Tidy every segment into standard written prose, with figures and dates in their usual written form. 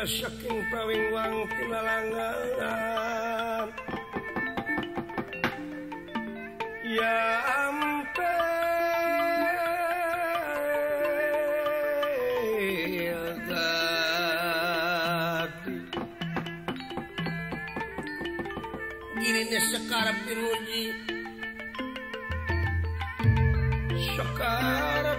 Saking pawingwang tinalangan ya ampel tadi gini sekar pinuji sekar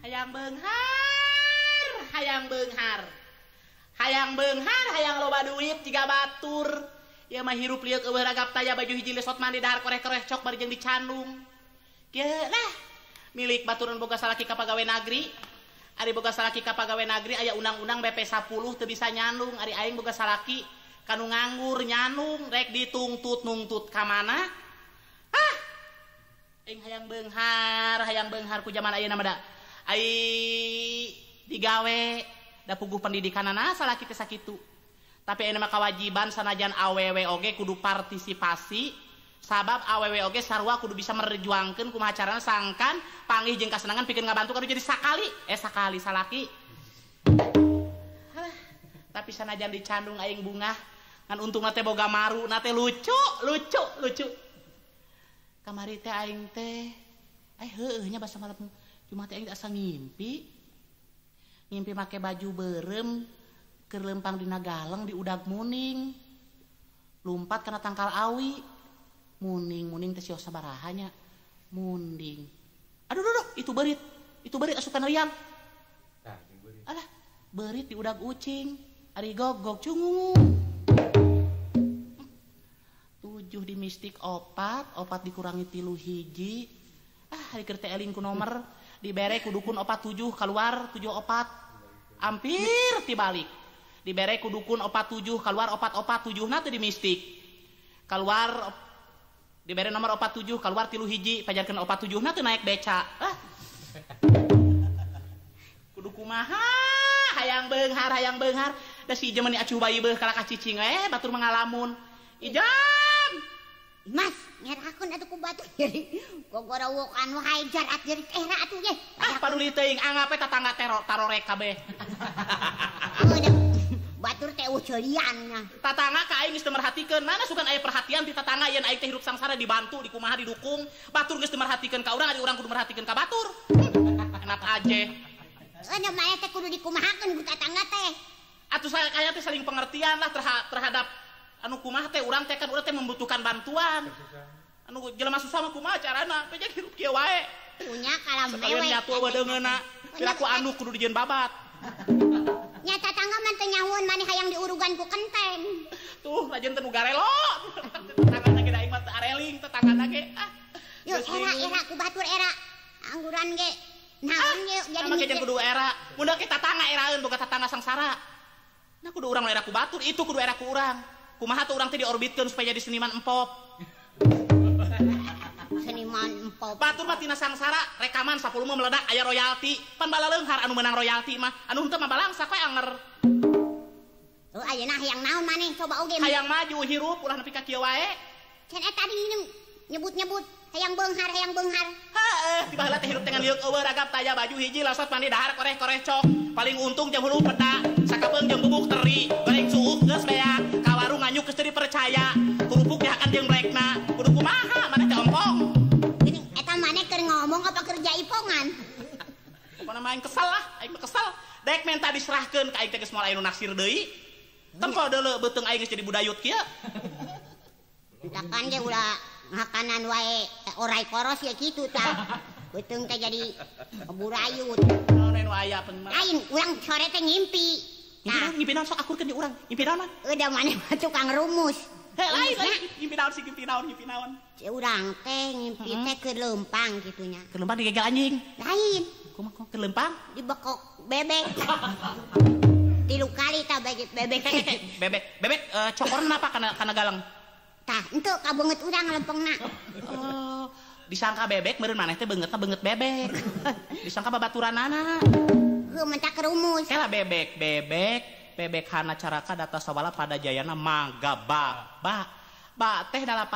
hayang beunghar, hayang beunghar, hayang beunghar, hayang loba duit jiga batur. Ieu mah hirup lieu eueuh ragap taya baju hiji lesot mandi dahar koreh-koreh cok bari jeung dicandung. Kieu lah milik baturan boga salaki ka pagawe nagri. Ari boga salaki ka pagawe nagri aya undang-undang BP 10 teu bisa nyandung. Ari aing boga salaki kanu nganggur nyanung rek ditungtut nungtut ka mana? Ah. Aing hayang beunghar ku jaman ayeuna mah da. Ai digawe da puguh pendidikanana salaki teh sakitu. Tapi ayeuna mah kawajiban sanajan awewe oge kudu partisipasi sabab awewe oge sarua kudu bisa merjuangkeun kumaha carana sangkan panggih jeung kasenangan pikeun ngabantu kudu jadi sakali sakali salaki. Halah, tapi sanajan dicandung aing bungah ngan untungna teh boga maru na teh lucu lucu lucu. Kamari teh aing teh heueuh nya basa malam Jumat teh aing asa ngimpi. Ngimpi make baju beureum keur lempang dina galeng di udag muning. Lumpat kana tangkal awi. Muning muning teh sios sabaraha nya. Munding. Aduh duh, itu beurit. Itu beurit asup kana liang. Tah, beurit. Alah, beurit di udag ucing. Ari gogok cungung. 7 di mistik 4, 4 dikurangi 3 hiji. Ah, hari keur teh eling ku nomor dibere ku dukun 47 keluar 74. Hampir tibalik. Dibere ku dukun 47 keluar 44 7 na teu di mistik. Keluar dibere nomor 47 keluar 3 hiji, pajarkeun 47 na teu naik beca. Ah. Kudu kumaha hayang beunghar hayang beunghar da si ijem meni acuh bayi beuh kalah ka cicing we batur mangalamun. Ijam Mas ngerakeun atuh ku batur jadi gogorowokan wae jarat jadi era atuh ge. Ah paduli teuing anggap we tatangga tarorek kabeh. Batur teh uceulian nya. Tatangga ka aing geus teu merhatikeun. Mana sugan aya perhatian ti tatangga yen aing teh hirup sangsara dibantu dikumaha didukung. Batur geus teu merhatikeun ka urang ari urang kudu merhatikeun ka batur. Enak aja. Eueuh mah teh kudu dikumahakeun ku tatangga teh. Atuh saya teh saling pengertian lah terhadap anu kumaha teh urang teh kan urang teh membutuhkan bantuan. Anu jelema susah mah kumaha carana? Teh jadi hirup kieu wae. Punya kalam mewe. Nyatu eueuh deungeuna. Piraku anu kudu dijieun babat. Nya tatangga mah teu nyahueun maneh hayang diurugan ku kenteng. Tuh lajeun teh nu garelo. Tetanggana ge da aing mah teu areling tetanggana ge. Ah. Yuk era ku batur era. Angguran ge. Naon ge jadi mikir kudu era. Mun da kita tatangga eraeun boga tatangga sangsara. Nah kudu urang era ku batur, itu kudu era ku urang. Kumaha tuh urang teh diorbitkeun supaya jadi seniman empop. Seniman empop. Batur mah tina sangsara, rekaman 10 mah meledak aya royalti. Pan balaleunghar anu meunang royalti mah, anu henteu mah balangsak we anger. Oh ayeuna hayang naon maneh coba oge. Hayang maju hirup ulah nepi ka kieu wae. Can eta tadi nyebut-nyebut hayang beunghar hayang beunghar. Heeh, di baheula teh hirup teh ngan liuk eueuh ragap taya baju hiji lasot mandi dahar koreh-koreh cok. Paling untung jeung hulu peda, sakapeung jeung bubuk teri, goreng suuk geus beak, ka warung nganyuk geus teu dipercaya, kerupuk dihakan jeung blekna, kudu kumaha maneh teh ompong. Geuning eta maneh keur ngomong apa keur jaipongan? Pokona mah aing kesel lah, aing mah kesel. Dek menta diserahkeun ka aing teh geus moal aya nu naksir deui. Tempo deuleu beuteung aing geus jadi budayut kieu. Dakan ge ulah makanan wae orai koros ya kitu tah. Beuteung teh jadi burayut. Naon nu aya pen mah? Lain urang sore teh ngimpi. Nah, ngimpi naon sok akurkeun di urang. Ngimpi naon? Udah maneh mah tukang rumus. Heh, lain lain ngimpi naon sih ngimpi naon ngimpi naon. Si urang teh ngimpi teh keur leumpang kitu nya. Keur leumpang digegel anjing. Lain. Kumaha keur leumpang? Dibekok bebek. 3 kali tah bebek. Bebek bebek cokorna apa kana galang? Tah, henteu ka beungeut urang lempengna. Oh, disangka bebek meureun maneh teh beungeutna beungeut bebek. Disangka babaturanana. Heuh mentak rumus. Kela bebek, bebek, bebek hana caraka data sawala pada jayana mangga ba ba. Ba teh 18,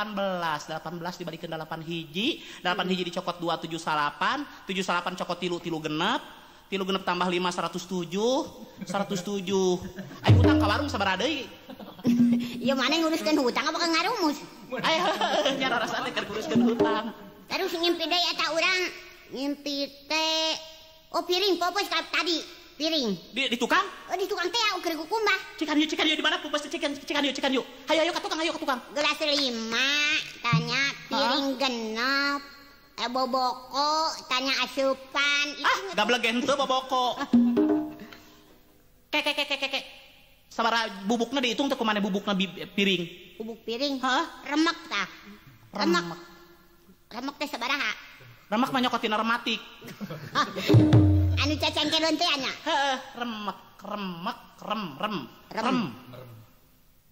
18 dibalikeun 8 hiji, 8 hiji dicokot 2 78, 78 cokot 3 3 genep, 3 genep tambah 5 107, 107. Aing utang ka warung sabaraha deui? Ieu maneh nguruskeun hutang apa ngarumus? Aya nya rarasaan teh keur nguruskeun hutang. Terus ngimpi deui eta urang, ngimpi teh oh piring popos ka tadi, piring. Di tukang? Oh di tukang teh keur kukumbah. Cikan yuk di mana pupos cikan cikan yuk cikan yuk. Hayo ayo ka tukang ayo ka tukang. Gelas 5 tanya piring genep. Boboko tanya asupan. Ah, gablek henteu boboko. Ke ke ke ke ke. Sabaraha bubukna dihitung teh kumaha bubukna piring? Bubuk piring? Heeh. Remek tah. Remek. Remek teh sabaraha? Remek mah nyokot tina rematik. Anu cacengkeun teh nya? Heeh, remek, remek, rem, rem, rem.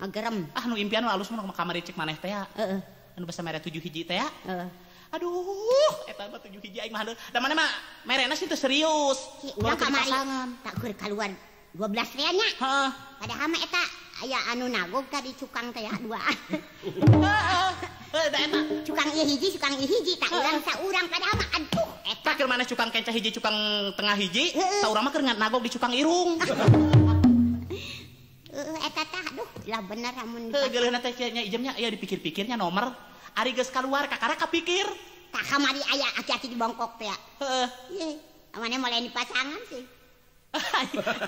Agerem. Ah nu impian nu alus mah kamari cek maneh teh ya. Heeh. Anu basa mere 7 hiji teh ya. Heeh. Aduh, eta mah 7 hiji aing mah handeur. Da maneh mah merena sih teu serius. Urang kamari tak keur kaluar 12 rea nya. Heeh. Padahal mah eta aya anu nagog tadi cukang teh ya 2. Heeh. Heuh da eta cukang ieu hiji, cukang ieu hiji, tak urang saurang padahal mah aduh eta. Tah keur maneh cukang kenca hiji, cukang tengah hiji, saurang mah keur nagog di cukang irung. Heeh eta tah aduh lah bener amun. Heuh geuleuhna teh nya ijemnya ieu dipikir-pikirnya nomor ari geus kaluar kakara kapikir. Tah kamari aya aki-aki di bongkok teh ya. Heeh. Ieu amane mulai di pasangan sih.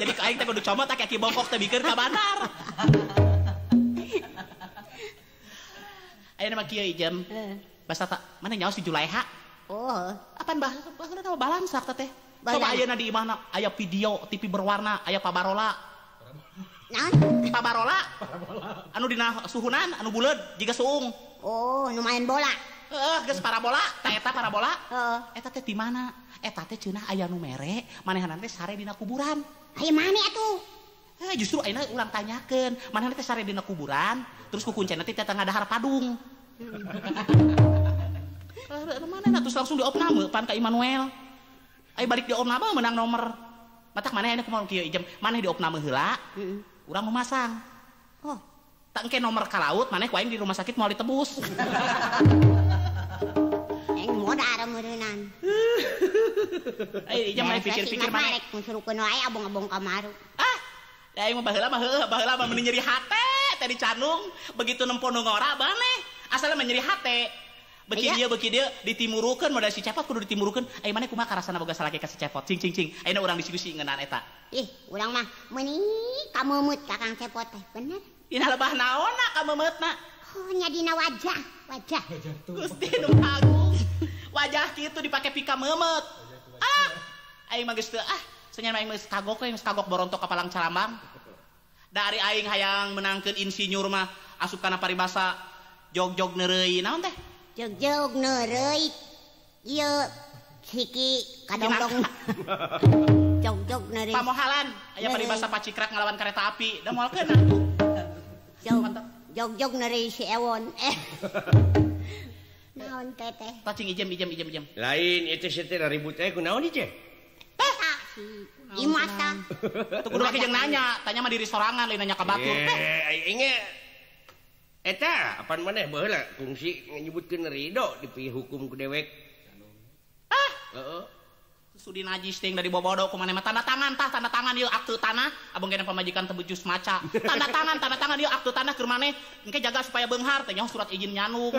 Jadi ka aing teh kudu comot aki-aki bongkok teh bikeun ka bandar. Ayeuna mah kieu ijem. Basa tak mana nyaho si Julaiha? Oh. Apaan bahasa nama balansak teh? Coba ayeuna di imahna aya video TV berwarna, aya pabarola. Naon? Pabarola. Anu dina suhunan, anu buleud jiga suung. Oh, nu main bola. Heeh, geus parabola, tah eta parabola. Heeh. Eta teh di mana? Eta teh cenah aya nu mere, manehna teh sare dina kuburan. Aya mane atuh? Heh, justru ayeuna urang tanyakeun, manehna teh sare dina kuburan, terus ku kuncena teh teh ngadahar padung. Manehna terus langsung diopname pan ka Immanuel. Ayo balik diopname menang nomor. Matak maneh ayeuna kumaha kieu ijem, maneh diopname heula. Heeh. Urang nu masang. Oh, tak engke nomor ka laut, maneh ku aing di rumah sakit moal ditebus. Aing modar meureunnan. Ayo ijem maneh pikir-pikir maneh. Rek ngusurukeun wae abong-abong kamaru. Ah, da aing mah baheula mah heueuh, baheula mah mending nyeri hate teh dicandung, begitu nempo nu ngora maneh asalna mah nyeri hate. Beki dieu ditimurukeun modal si Cepot kudu ditimurukeun. Aing maneh kumaha karasana boga salaki ka si Cepot? Cing cing cing. Ayeuna urang diskusi ngeunaan eta. Ih, urang mah meuni kameumut ka Kang Cepot teh, bener. Dina lebah naonna kamemeutna? Oh, nya dina wajah, wajah. Gusti nu agung. Wajah kitu dipake pika meumeut. Ah, aing mah geus teu ah, cenah aing geus kagok we, geus kagok borontok ka Palang Caramang. Dari aing hayang menangkeun insinyur mah asup kana paribasa jog-jog neureuy naon teh? Jog-jog neureuy. Ieu siki kadongdong. Jog-jog neureuy. Pamohalan aya paribasa pacikrak ngalawan kereta api, da moal keuna atuh. Jog-jog neureuy si Ewon. Naon teh teh? Tah cing ijem ijem ijem ijem. Lain itu si teh ribut teh kunaon ieu teh? Tah si Imas tah. Tuh kudu lagi jeung nanya, tanya mah diri sorangan lain nanya ka batur teh. Aing ge eta apan maneh baheula kungsi nyebutkeun Ridho dipihukum ku dewek. Ah, heeh. Sudi najis ting dari bobodo ku maneh mah tanda tangan tah, tanda tangan ieu akte tanah, abang kena pamajikan teu becus maca. Tanda tangan ieu akte tanah keur maneh, engke jaga supaya beunghar teh nyaho surat izin nyanung.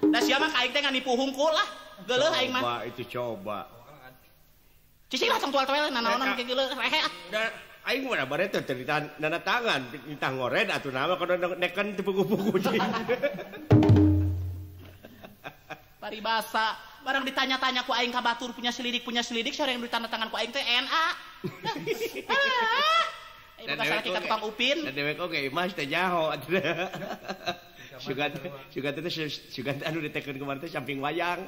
Da sia mah ka aing teh nganipu hungkul lah. Geuleuh aing mah. Coba itu coba. Cicing lah tong tual-tual nanaonan ke geuleuh rehe ah. Aing mah bare teh teu tanda tangan, titah ngored atuh nama kono neken teu pugu-pugu. Paribasa barang ditanya-tanya ku aing ka batur punya selidik sore yang ditanda tangan ku aing teh NA. Aing boga salaki ka tukang upin. Da dewek oge Imas teh nyaho atuh. Sugan sugan teh sugan anu ditekeun kumaha teh samping wayang.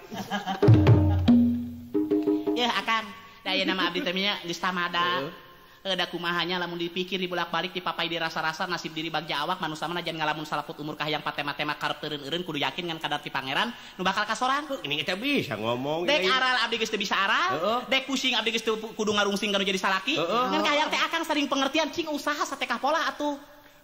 Yeuh akang, da ayeuna mah abdi teh nya geus tamada. Da kumahanya lamun dipikir dibolak-balik dipapai dirasa-rasa nasib diri bagja awak manusa mah najan ngalamun salaput umur kahayang patema-tema karep teureun-eureun kudu yakin ngan kadar ti pangeran nu bakal kasorang. Ini kita bisa ngomong. Dek aral abdi geus teu bisa aral, dek pusing abdi geus teu kudu ngarungsing kanu jadi salaki. Ngan kahayang teh akang sering pengertian cing usaha satekah pola atuh.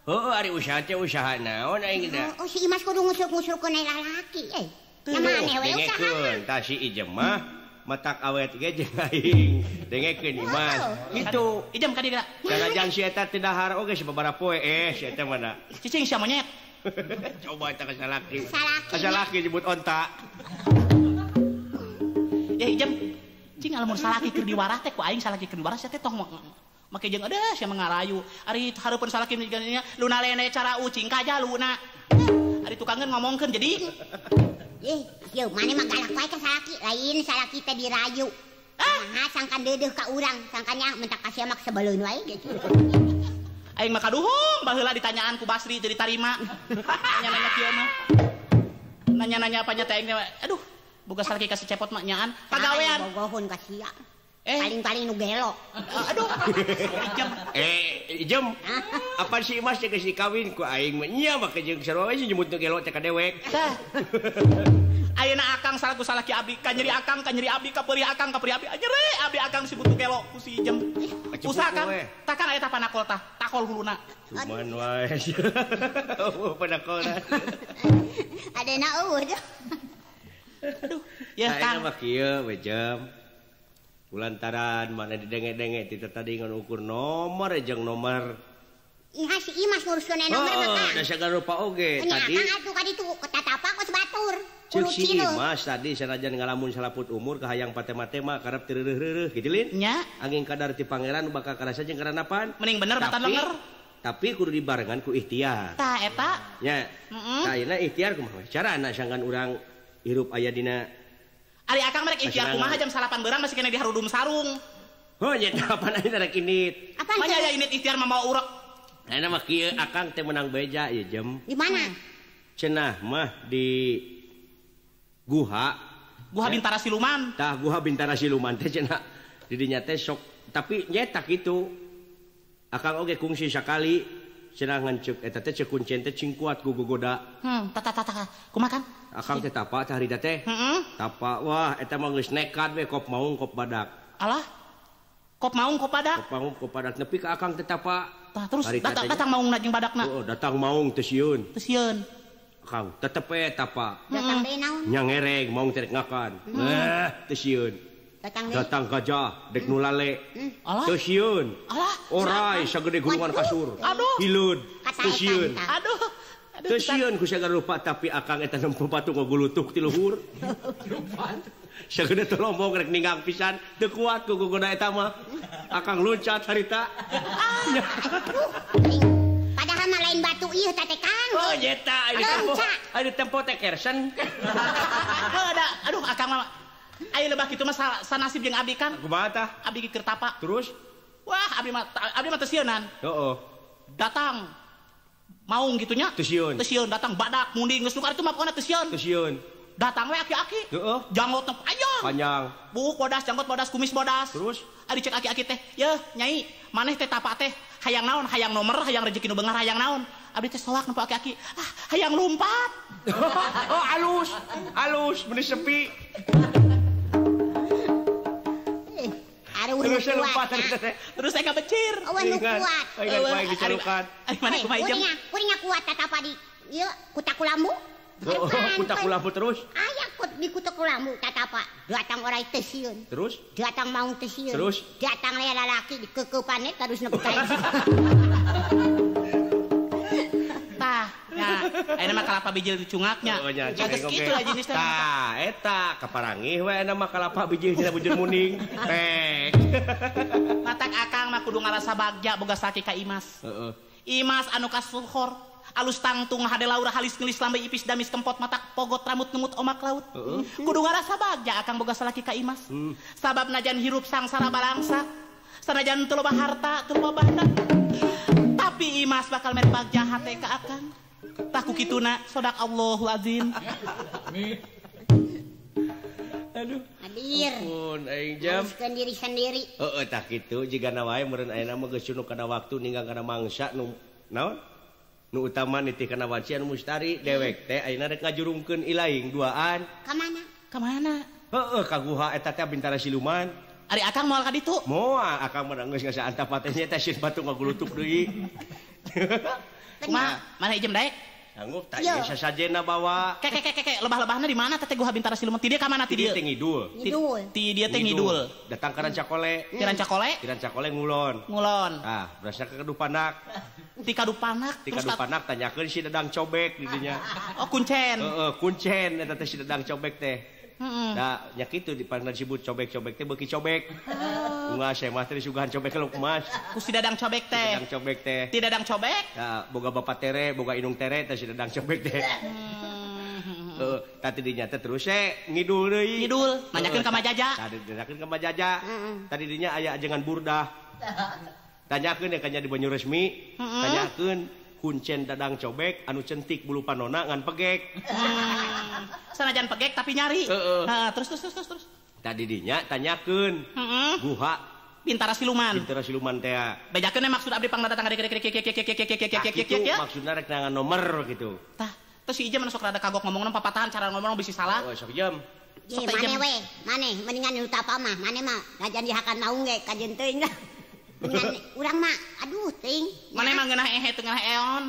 Heuh ari usaha teh usaha naon aing da. Oh si Imas kudu ngusruk-ngusrukkeun lalaki euy. Nya maneh we usaha. Tah si Ijem mah matak awet ge jeung aing dengekeun Imas kitu Ijem ka dieu sanajan si eta teu dahar oge sababaraha poe si eta mana cicing sia monyet coba eta ka salaki ka salaki nyebut onta ya Ijem cing lamun salaki keur diwarah teh ku aing salaki keur diwarah sia teh tong make jeung aduh sia mangarayu ari hareupeun salaki nya luna lene cara ucing ka jaluna ari tukangeun ngomongkeun jadi Ih, ieu maneh mah galak wae ka salaki, lain salaki teh dirayu. Ah, sangkan deudeuh ka urang, sangkannya mentak ka sia mah sebeleun wae gitu. Aing mah kaduhung baheula ditanyaan ku Basri teu ditarima. Nanya-nanya kieu mah. Nanya-nanya apanya teh aing teh aduh, boga salaki ka si Cepot mah nyaan pagawean. Bogohun ka sia. Paling-paling nu gelo. Aduh. Ijem. Ijem. Apa si Imas teh geus dikawin ku aing mah nya mah jeung sarua we nyebut nu gelo teh ka dewek. Tah. Ayeuna akang salaku salaki abdi, ka nyeri akang, ka nyeri abdi, ka peurih akang, ka peurih abdi. Nyeri abdi akang si butuh gelo ku si Ijem. Usaha kang, tah kang aya tah panakol tah, takol huluna. Cuman wae. Oh, panakolna. Adena eueuh. Aduh, ya kang. Ayeuna mah kieu we Jem. Kulantaran mana didenge-denge ti tadi ngan ukur nomor jeung nomor. Iha si Imas nguruskeun nomor mah Kang. Da sagala rupa oge tadi. Nya Kang atuh ka ditu tatapa kos batur. Ceuk si Imas tadi sanajan ngalamun salaput umur kahayang patema-tema karep teu reureuh-reureuh kitu lin. Nya. Angin kadar ti pangeran bakal karasa jeung karanapan. Mending bener batan lenger. Tapi kudu dibarengan ku ikhtiar. Tah eta. Nya. Tah ayeuna ikhtiar kumaha carana sangkan urang hirup aya dina Ari akang merek ikhtiar kumaha jam 9 beurang masih kena diharudum sarung. Oh nya kapan ayeuna rek init. Manya aya init ikhtiar mah mawa urek. Ayeuna mah kieu akang teh menang beja ieu jem. Di mana? Cenah mah di guha. Guha Bintara Siluman. Tah guha Bintara Siluman teh cenah di dinya teh sok tapi nyetak kitu. Akang oge kungsi sakali cenah ngan ceuk eta teh ceuk kuncen teh cing kuat ku gogoda. Tah tah tah. Kumaha Kang? Akang teh tapa tah harita teh. Heeh. Tapa wah eta mah geus nekat we kop maung kop badak. Alah. Kop maung kop badak. Kop maung kop badak nepi ka akang teh tapa. Tah terus datang maung jeung badakna. Heeh, datang maung teh sieun. Teu sieun. Akang tetep we tapa. Datang deui naon? Nya ngereng maung teh rek ngakan. Teu sieun. Datang gajah dek nu lale. Teu sieun. Alah. Orai sagede gulungan kasur. Aduh. Hileud. Teu sieun. Aduh. Teu sieun ku sagala rupa tapi akang eta nempo batu ngagulutuk ti luhur. Sagede tolombong rek ninggang pisan teu kuat ku gogoda eta mah. Akang loncat harita. Padahal mah lain batu ieu teh Kang. Oh nyeta aya tempo. Aya tempo teh kersen. Heuh da aduh akang mah aya lebah kitu mah sanasib jeung abdi Kang. Kumaha tah? Abdi keur tapa. Terus? Wah abdi mah teu sieunan. Heeh. Datang maung gitunya. Teu sieun. Teu sieun datang badak munding geus nu kitu mah pokona teu sieun. Teu sieun. Datang we aki-aki. Heeh. Janggotna panjang. Panjang. Buuk bodas, janggot bodas, kumis bodas. Terus? Ari cek aki-aki teh, "Yeuh, Nyai, maneh teh tapa teh hayang naon? Hayang nomor, hayang rezeki nu beunghar, hayang naon?" Abdi teh soak nempo aki-aki. "Ah, hayang lumpat." Oh, alus. Alus, meuni sepi. Terus lompat teh. Terus saya ngabecir. Oh, nu kuat. Aing dicalukan. Ari maneh kumaha ijem? Kuring kuat tatapa di ieu kutakulambu. Oh, kutakulambu terus? Aya di kutakulambu tatapa. Datang orai teu sieun. Terus? Datang maung teu sieun. Terus? Datang aya lalaki dikeukeupane terus nepi ka. Tah, ya. Ayeuna mah kalapa bijil dicungaknya. Oh, nya, geus kitu lah jenis teh. Tah, eta kaparangih we ayeuna mah kalapa bijil tina bujur muning. Pek. Matak akang mah kudu ngarasa bagja boga salaki ka Imas. Heeh. Imas anu kasuhor, alus tangtung hade laura halis ngelis lambe ipis damis kempot matak pogot rambut ngemut omak laut. Kudu ngarasa bagja akang boga salaki ka Imas. Sabab najan hirup sangsara balangsa, sanajan teu loba harta, teu loba banda. Tapi Imas bakal mere bagja hate ka akang. Tah ku kituna sodak Allahu azim. Amin. Aduh. Hadir. Ampun aing jam. Nguruskeun diri sendiri. Heeh tah kitu jigana wae meureun ayeuna mah geus cunuk kana waktu ninggang kana mangsa nu naon? Nu utama nitih kana wanci anu mustari dewek teh ayeuna rek ngajurungkeun ilaing duaan. Ka mana? Ka mana? Heeh ka guha eta teh Bintara Siluman. Ari akang moal ka ditu? Moal akang mah geus ngasaantap teh nya teh sieun batu ngagulutuk deui. Kumaha? Mana ijem daek? Sanggup tak ieu sasajena bawa. Ke ke ke ke lebah-lebahna di mana teh guha Bintara Siluman? Ti dieu ka mana ti dieu? Ti ngidul. Ngidul. Ti dieu teh ngidul. Datang ka Rancakole. Ti Rancakole? Ti Rancakole ngulon. Ngulon. Ah, berasa ka Kadupanak. Ti Kadupanak. Ti Kadupanak tanyakeun si Dadang Cobek di dinya. Oh, kuncen. Heeh, kuncen eta teh si Dadang Cobek teh. Nah, nya kitu dipanggil disebut cobek-cobek teh beuki cobek. Unggah saya mah teh disuguhan cobek ka emas. Ku si Dadang Cobek teh. Dadang Cobek teh. Ti Dadang Cobek? Nah, boga bapak tere, boga indung tere teh si Dadang Cobek teh. Heeh, tah ti dinya teh terus we ngidul deui. Ngidul, nanyakeun ka Majaja. Tah nanyakeun ka Majaja. Tadi dinya aya ajengan burdah. Tanyakeun ya kanya di Banyu Resmi, tanyakeun kuncen Dadang Cobek anu centik bulu panona ngan pegek. Sanajan pegek tapi nyari. Nah, terus terus terus terus. Tadi dinya tanyakeun. Guha Bintara Siluman. Bintara Siluman teh. Bejakeun maksud abdi pangna datang kieu. Maksudna rek nangan nomor gitu. Tah, terus si Ijem anu sok rada kagok ngomongna papatahan cara ngomong bisi salah. Oh, sok jam. Ye, mane we, mane mendingan nu tapa mah, mane mah ngajan dihakan maung ge kajeun teuing lah. Mendingan urang mah aduh teuing. Mane mah ngeunah ehe teu ngeunah eon.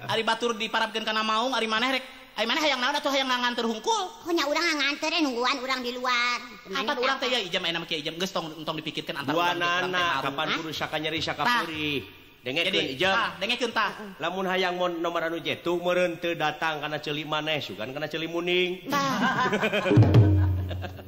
Ari batur diparabkeun kana maung, ari maneh rek ari maneh hayang naon atuh hayang nganter hungkul. Oh nya urang nganter nungguan urang di luar. Kapan urang teh ya Ijem ayeuna mah kieu Ijem geus tong tong dipikirkeun antara urang teh. Duanana kapan kudu sakanyeri sakapuri. Dengekeun Ijem. Tah, dengekeun tah. Lamun hayang nomor anu jetu meureun teu datang kana ceuli maneh, sugan kana ceuli muning. Tah.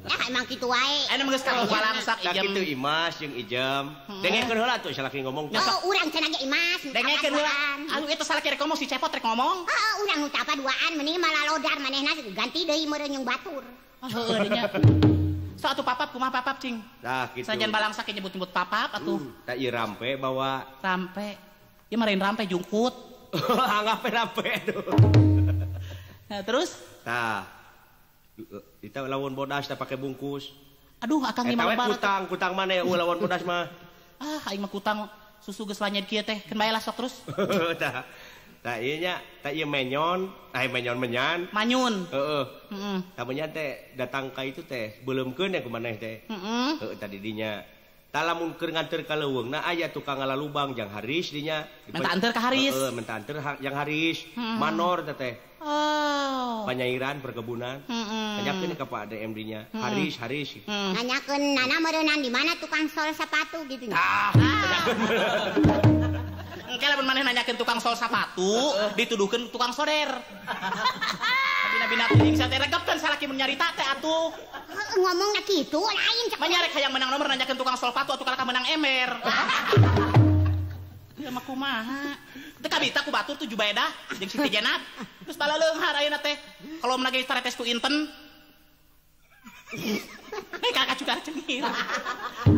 Ya emang kitu wae. Ayeuna mah geus kagok balangsak Ijem. Tah kitu Imas jeung Ijem. Dengekeun heula atuh salaki ngomong. Oh, urang cenah ge Imas. Dengekeun heula. Anu eta salaki rek ngomong si Cepot rek ngomong. Heeh, urang nu tapa duaan mending malah lodar manehna ganti deui meureun jeung batur. Heueuh nya. Sok atuh papap kumaha papap cing. Tah kitu. Sanajan balangsa ke nyebut-nyebut papap atuh. Tah ieu rampe bawa. Rampe. Ieu mah lain rampe jungkut. Anggap rampe atuh. Nah, terus? Tah. Kita lawan bodas tah pake bungkus. Aduh, akang ieu mah kutang, kutang mana ya lawan bodas mah. Ah, aing mah kutang susu geus lanyet kieu teh. Keun bae lah sok terus. Tah. Tah ieu nya, tah ieu menyon, ah menyon menyan. Manyun. Heeh. Heeh. Tah menyan teh datang ka itu teh beuleumkeun ya ku maneh teh. Heeh. Heeh tadi dinya. Tah lamun keur nganteur ka leuweungna aya tukang ngalalubang jang Haris dinya. Menta anteur ka Haris. Heeh, menta anteur jang Haris. Manor teh teh. Oh. Panyairan perkebunan. Nanyakeun ka Pak ADM dinya. Haris, Haris. Nanyakeun nana meureunnan di mana tukang sol sepatu gitu nya. Tah. Engke lamun maneh nanyakeun tukang sol sepatu, dituduhkeun tukang soder. Bina-bina teuing sia teh regepkeun salaki mun nyarita teh atuh. Ngomongna kitu lain cek. Manyarek hayang menang nomor nanyakeun tukang sol sepatu atuh kalahka menang ember. Ya mah kumaha. Teu kabita ku batur tuh Jubaedah jeung Siti Jenab. Terus balaleunghar ayeuna teh. Kalau ge taretes ku inten. Eh kakak cukar cengir.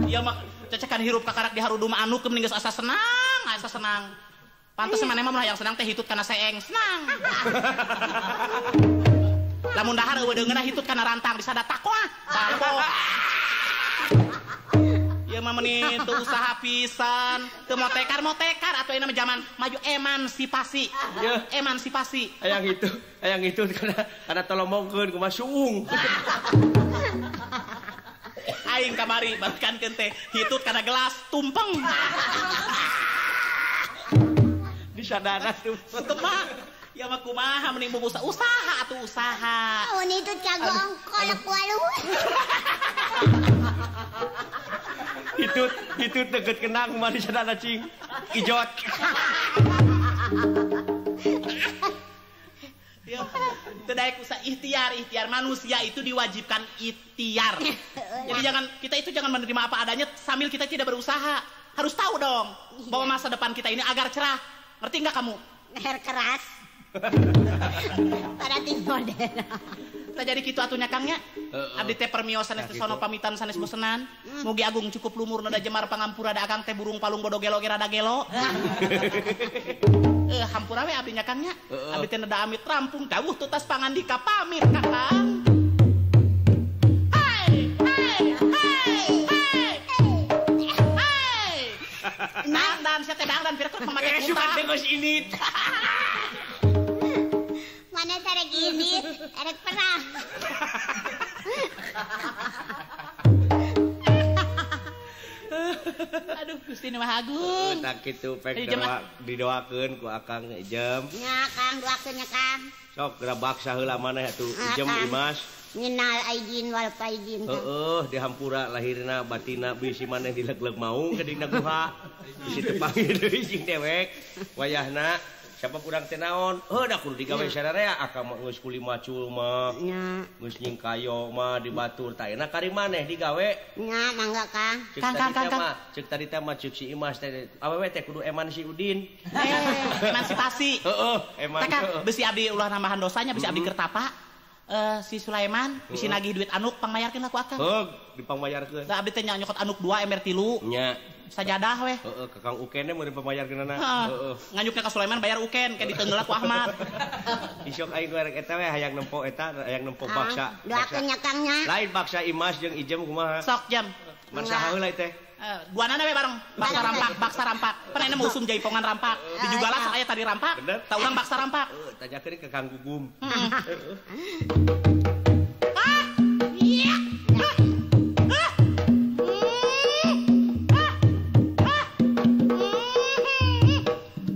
Ieu mah cecekan hirup kakarak di harudu mah anu mending geus asa senang, asa senang. Pantes maneh mah mun hayang senang teh hitut kana seeng, senang. Lamun dahar eueuh deungeunna hitut kana rantang disada takwa. Bako. Ieu mah meuni teu usaha pisan, teu motekar-motekar atuh ayeuna mah zaman maju emansipasi. Emansipasi. Hayang itu kana tolomongkeun kumaha suung. Aing kamari barukan teh hitut kana gelas tumpeng. Disadana tumpeng. Teu ya mah kumaha mending usaha usaha atuh usaha. Oh itu cagong kolak walu. Hitut hitut deket kenang mah disadana cing. Ijot. Ya, itu daek usaha ikhtiar, ikhtiar manusia itu diwajibkan ikhtiar. Jadi jangan kita itu jangan menerima apa adanya sambil kita tidak berusaha. Harus tahu dong bahwa masa depan kita ini agar cerah. Ngerti nggak kamu? Leher keras. Pada modern. Kita jadi kitu atunya Kang nya. Abdi teh permios sanes teh sono pamitan sanes bosenan. Mugi agung cukup lumur nada jemar pangampura da akang teh burung palung bodo gelo ge rada gelo. Hampura we abdi nya Kang nya. Abdi teh neda amit rampung dawuh tutas pangandika pamit Kakang. Hai hai hai hai. Hai. Dangdan sia teh dangdan pira keur pamake kunta. Suka teh geus init. Mana sarek ini, erek perang. Aduh, Gusti Nu Maha Agung. Tak kitu pek didoakeun ku Akang Ijem. Nya Kang, doakeun nya Kang. Sok geura baksa heula maneh atuh Ijem Imas. Nginal aijin wal paijin. Heeh, dihampura lahirna batina bisi maneh dileg-leg maung ke dina guha. Bisi teu panggil deui jeung dewek. Wayahna siapa kurang teh naon? Heuh da kudu digawe sararea akang mah geus kuli macul mah. Nya. Geus nyingkayo mah dibatur tah enak kari maneh digawe. Nya mangga Kang. Kang Kang Kang. Ceuk tadi teh mah ceuk si Imas teh awewe teh kudu eman si Udin. Emansipasi. Heeh, eman. Tah besi abdi ulah nambahan dosanya besi abdi kertapa. Si Sulaiman bisi nagih duit anuk pangmayarkeun lah ku akang. Heug, dipangmayarkeun. Tah abdi teh nyokot anuk 2 ember 3. Nya. Sajadah weh. Heeh, ka Kang Uken teh mun dipangmayarkeunana. Heeh. Nganyukna ka Sulaiman bayar Uken, ke diteungeula ku Ahmad. Isok aing rek eta we hayang nempo eta, hayang nempo baksa. Doakeun nya Kang nya. Lain baksa Imas jeung Ijem kumaha? Sok jam. Man saha heula teh? Duanana we bareng. Baksa rampak, baksa rampak. Pan ayeuna musim jaipongan rampak. Di Jugala sok aya tadi rampak. Tah urang baksa rampak. Heeh, tanyakeun ka Kang Gugum. Ah! Iya. Ah! Ah! Ah!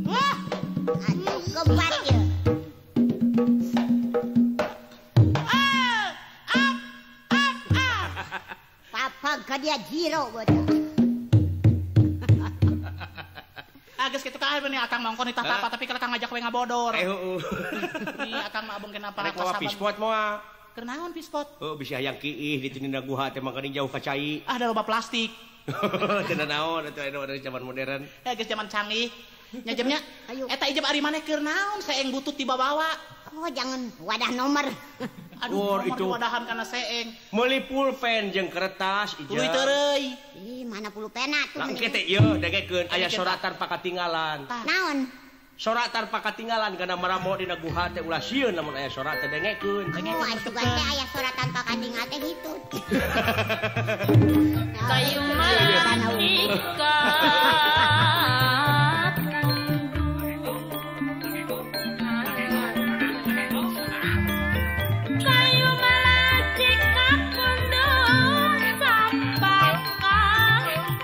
Ah! Aduh, kebat ya. Ah! Ah! Ah! Ah! Papa ka dia jiro bocah. Geus kitu ka nih akang mangkon ditah tapa tapi kalau kang ngajak we ngabodor. Heeh. Ih akang mah abong kenapa rek mawa pispot moal. Keur naon pispot? Heuh bisi hayang kiih ditu dina guha teh mangkaning jauh ka cai. Ah da loba plastik. Teu naon atuh aya zaman modern. Eh geus zaman canggih. Nya jamnya eta ijem ari maneh keur naon saeng butut dibawa-bawa. Oh jangan wadah nomor. Aduh, itu wadahan kana seeng. Meuli pulpen jeung kertas ieu. Tuluy teureui. Ih, mana pulpen atuh. Lah engke teh ieu dengekeun aya sorat tanpa katinggalan. Naon? Sorak tanpa katinggalan kana maramo dina guha teh ulah sieun lamun aya sorak teh dengekeun. Oh, asugan teh aya sorak tanpa katinggalan teh gitu. Kayu malaikat kayu malaikat kundung sampaka ditanggung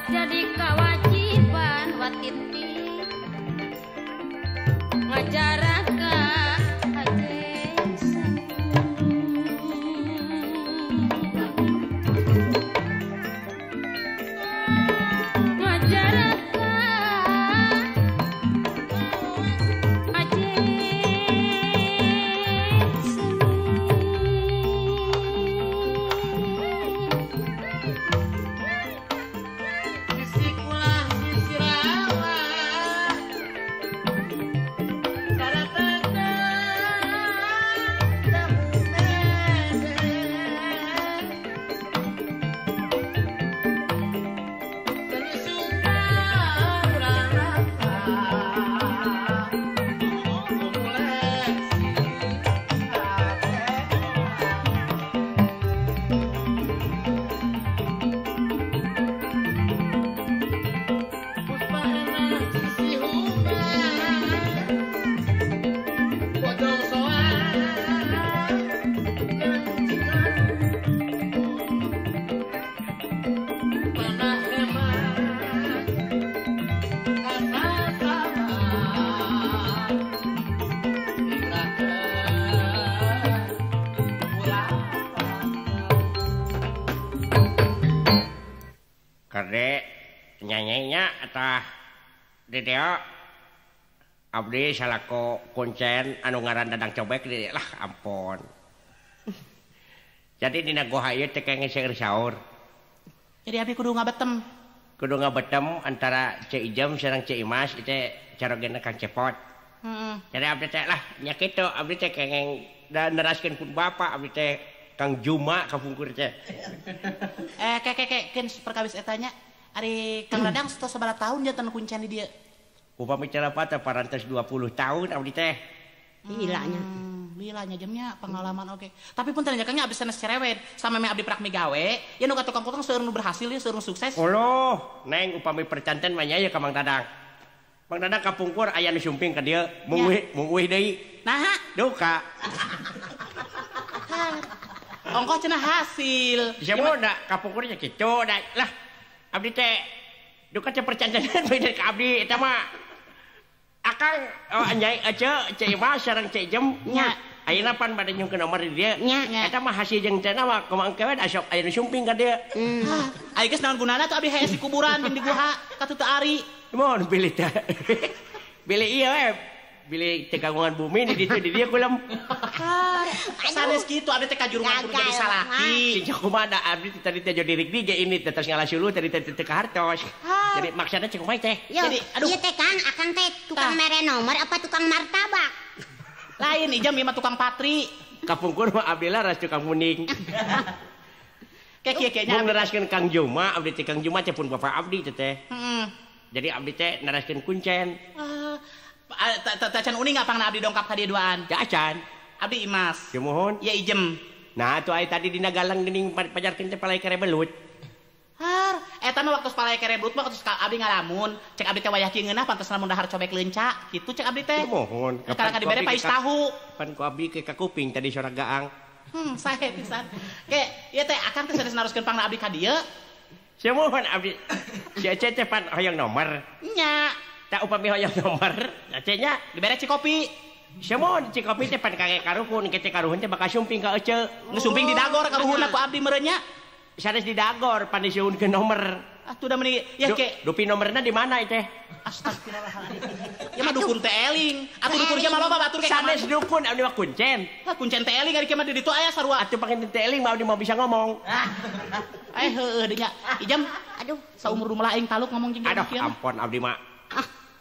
jadi kewajiban watiti ngajaraka nyanyinya atah Dedeo abdi salako kuncen anu ngaran Dadang Cobek di lah ampun. Jadi dina goha ieu teh kenging seueur saur. Jadi abdi kudu ngabetem. Kudu ngabetem antara Ceu Ijem sareng Ceu Imas ieu carogena Kang Cepot. Heeh. Jadi abdi teh lah nya kitu abdi teh kenging da neraskeun pun bapak abdi teh Kang Juma kapungkur teh. Ke ke ke keun perkawis eta nya. Ari Kang Dadang tos sabaraha tahun janten kuncen di dieu? Upami celapa teh parantos 20 tahun abdi teh. Lilanya. Lilanya jamnya pengalaman oke. Tapi pun tanya kangnya abdi sanes cerewet sama me abdi prak migawe, ya nu ka tukang-tukang seueur nu berhasil ya seueur nu sukses. Oloh, neng upami percanten mah nya ka Mang Dadang. Mang Dadang kapungkur aya nu sumping ka dieu, mung uih deui. Naha? Duka. Ongkoh cenah hasil. Siapa da kapungkurnya kitu da lah. Abdi teh duka teh percantenan beda ka abdi eta mah. Akang oh nyai ece Ceu Imas sareng Ceu Ijem nya. Ayeuna pan bade nyungkeun nomor di dieu. Eta mah hasil jeung cenah mah kumaha engke we asup aya nu sumping ka dieu. Ai geus naon gunana tuh abdi hees di kuburan jeung di guha katuh teu ari. Mun pilih teh. Bilih ieu we. Bilih teu kagungan bumi di ditu di dieu kulem. Sanes kitu abdi teh kajurungan kudu jadi salaki. Cing kumaha da abdi tadi teh dirik di ge ini teh tos ngalasulu tadi teh teu kahartos. Jadi maksudna cing kumaha teh? Jadi aduh. Ieu teh Kang, akang teh tukang mere nomor apa tukang martabak? Lain ieu mah tukang patri. Kapungkur mah abdi laras tukang muning. Kek kieu nya. Mun neraskeun Kang Juma, abdi teh Kang Juma teh pun bapak abdi teh teh. Heeh. Jadi abdi teh neraskeun kuncen. Tacan uning apangna abdi dongkap ka dieu duaan? Ya acan. Abdi Imas. Sumuhun. Ieu Ijem. Nah atuh ai tadi dina galang geuning pajarkeun teh palai kere belut. Har, eta mah waktu palai kere belut mah waktu abdi ngalamun, cek abdi teh wayah kieu ngeunah pantes lamun dahar cobek leunca, kitu cek abdi teh. Sumuhun. Karena ka dibere pais tahu. Pan ku abdi ke kakuping tadi sora gaang. Sae pisan. Ke, ieu teh akang teh sanes naroskeun pangna abdi ka dieu. Sumuhun abdi. Si Ece teh pan hoyong nomor. Nya. Tak upami hoyong nomor, Ece nya dibere cikopi. Sumuhun cikopi teh pan kage karuhun, ke teh karuhun teh bakal sumping ka Ece. Nu sumping di dagor karuhunna ku abdi meureun nya. Sanes di dagor pan disuhunkeun nomor. Atuh da meuni ya ke. Dupi nomorna di mana teh? Astagfirullahaladzim. Ya mah dukun teh eling. Atuh dukun ge mah loba batur ke. Sanes dukun abdi mah kuncen. Hah kuncen teh eling ari ke mah di ditu aya sarua. Atuh panginten teh eling mah abdi mah bisa ngomong. Eh heueuh deui nya. Ijam, aduh saumur rumah aing taluk ngomong jeung aduh ampun abdi mah.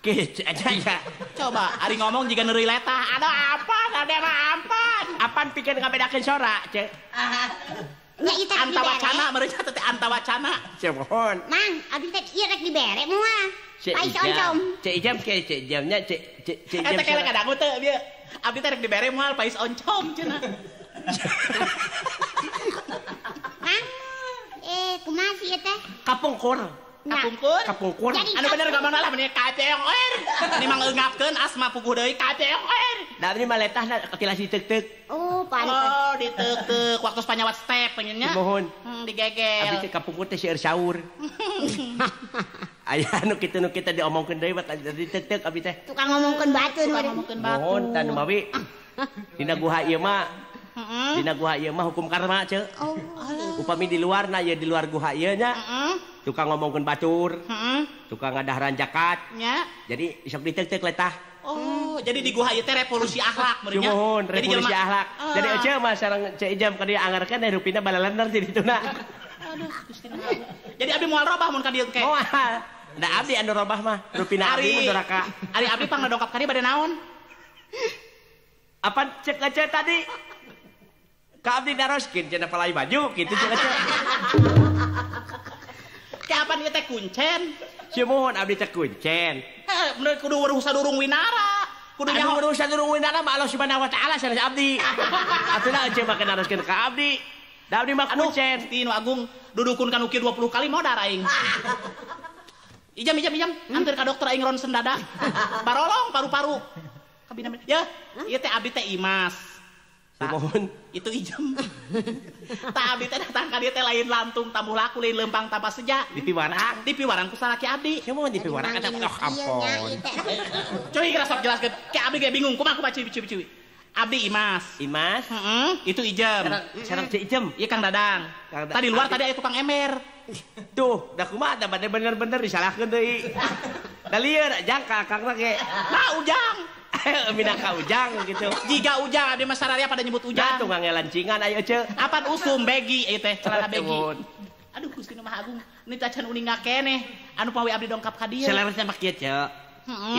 Kieu aja ya. Coba ari ngomong jiga neureuy letah. Aduh ampun, abdi mah ampun. Apan pikeun ngabedakeun sora, ce. Nya ieu teh antawacana meureun nya teh antawacana. Sumuhun. Mang, abdi teh ieu rek dibere moal. Pais oncom. Cek Ijam ke cek Ijamnya cek cek Ijam. Eta kele kadangu teu bieu. Abdi teh rek dibere moal pais oncom cenah. Mang, kumaha sih ieu teh? Kapungkur. Kapungkur? Kapungkur. Anu bener gamana lah meni KCOR. Ini mah ngeungapkeun asma puguh deui KCOR. Da abdi mah letahna katilasi teuk-teuk. Oh, pantes. Oh, diteuk-teuk waktu panyawat step nya. Mohon. Digegel. Abdi teh kapungkur teh seueur saur. Aya anu kitu nu kita diomongkeun deui mah diteuk-teuk abdi teh. Tukang ngomongkeun batur. Tukang ngomongkeun batur. Mohon tah nu mawi. Dina guha ieu mah. Dina guha ieu mah hukum karma ceu. Oh. Upami di luarna ieu di luar guha ieu nya. Tukang ngomongkeun batur. Tukang ngadaharan zakat. Nya. Jadi sok diteuk-teuk letah. Oh, jadi di guha ieu teh revolusi akhlak meureun nya. Sumuhun, revolusi akhlak. Jadi ece mah sareng Ceu Ijam ka dieu angarkeun rupina balalener di dituna. Aduh, Gusti. Jadi abdi moal robah mun ka dieu ke. Moal. Da abdi anu robah mah, rupina abdi mah doraka. Ari abdi pangna dongkap ka dieu bade naon? Apa cek ece tadi? Ka abdi daroskeun cenah palai baju kitu cek ece. Kapan ieu teh kuncen? Sumuhun abdi teh kuncen. Heh, bener kudu weruh sadurung winara. Kudu nyaho weruh sadurung winara mah Allah Subhanahu wa taala sanes abdi. Atuh ece mah naroskeun ka abdi. Da abdi mah kuncen. Tinu Agung dudukun ka nu kieu 20 kali modar aing. Ijam ijam ijam, anteur ka dokter aing ronsen dada. Barolong paru-paru. Kabina ya, ieu teh abdi teh Imas. Sumuhun. Itu Ijem. Tak abdi teh datang ka dieu teh lain lantung tambuh laku lain lempang tanpa seja. Di piwarang. Di piwarang ku salaki abdi. Sumuhun di piwarang eta oh ampun. Cuy geus sok jelaskeun. Ke abdi ge bingung kumaha kumaha cuy cuy cuy. Abdi Imas. Imas? Heeh, itu Ijem. Sareng Ceu Ijem. Ieu Kang Dadang. Tadi luar tadi aya tukang ember. Tuh, da kumaha da bade bener-bener disalahkeun deui. Da lieur jang ka akangna ge. Nah, Ujang. Minangka Ujang gitu. Jiga Ujang abdi mah sararia pada nyebut Ujang. Nah, tuh ngangelancingan ayo ce. Apan usum begi ieu teh celana begi. Aduh Gusti nu Maha Agung, ni tacan uning ngakeneh anu pawe abdi dongkap ka dieu. Saleresna mah kieu ce.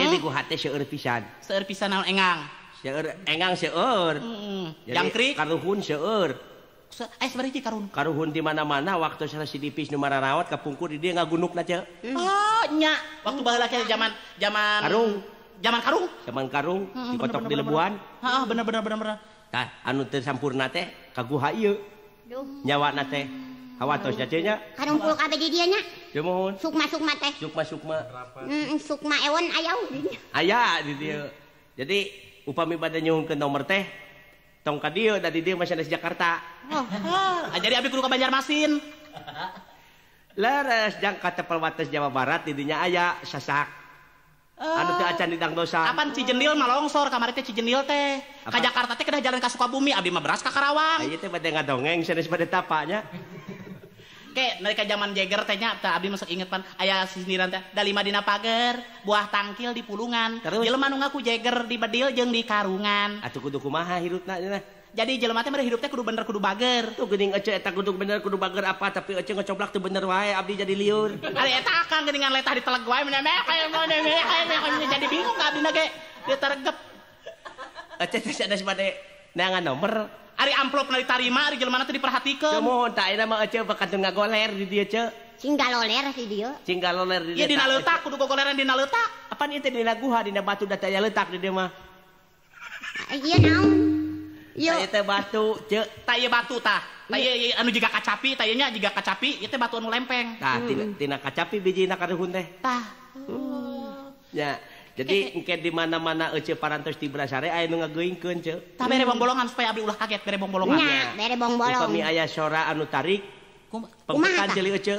Ieu di guha teh seueur pisan. Seueur pisan naon engang? Seueur engang seueur. Jangkrik karuhun seueur. Sabaraha hiji karuhun? Karuhun di mana-mana waktu sarsidipis nu mararawat kapungkur di dieu ngagunukna ce. Oh nya, waktu baheula ke zaman zaman karung. Zaman karung. Zaman karung dikotok di lebuan. Heeh, bener bener bener bener. Tah anu teu sampurna teh ka guha ieu. Nyawana teh hawatos nya teh nya. Karumpul kabeh di dieu nya. Sumuhun. Sukma-sukma teh. Sukma-sukma. Sukma ewon aya di dieu. Aya di dieu. Jadi upami bade nyuhunkeun nomor teh tong ka dieu da di dieu mah sanes Jakarta. Oh, jadi abdi kudu ka Banjarmasin. Leres jang ka tepel wates Jawa Barat di dinya aya sasak. Anu teu acan di dangdosan. Apan Cijendil mah longsor kamari teh Cijendil teh. Ka Jakarta teh kedah jalan ka Sukabumi, abdi mah beras ka Karawang. Ieu teh bade ngadongeng sanes bade tapa nya. Ke nalika zaman Jeger teh nya tah abdi masuk inget pan aya sindiran teh da lima dina pager, buah tangkil di pulungan. Jelema nu ngaku Jeger di bedil jeung di karungan. Atuh kudu kumaha hirupna cenah. Jadi jelema teh mere hirup teh kudu bener kudu bager. Tuh geuning ece eta kudu bener kudu bager apa tapi ece ngocoblak teu bener wae abdi jadi liur. Ari eta akang geuningan letah diteleg wae meneh kaya jadi bingung ka abdi na ge. Dia taregep. Ece teh sanes bade neangan nomor. Ari amplopna ditarima ari jelema teh diperhatikeun. Sumuhun tah ayeuna mah ece bakal teu ngagoler di dieu ce. Cing galoler di dieu. Cing galoler di dieu. Ieu dina leutak kudu gogoleran dina leutak. Apaan ieu teh dina guha dina batu da teh aya leutak di dieu mah. Ieu naon? Ieu teh batu ce. Tah ieu batu tah. Tah ieu anu jiga kacapi, tah ieu nya jiga kacapi, ieu teh batu anu lempeng. Tah tina kacapi bijina karuhun teh. Tah. Ya. Jadi engke di mana-mana ece parantos di Brasare aya nu ngageuingkeun ce. Tah bere bongbolongan supaya abdi ulah kaget bere bongbolongan. Nya, bere bongbolong. Upami aya sora anu tarik, pengpekan ceuli ece.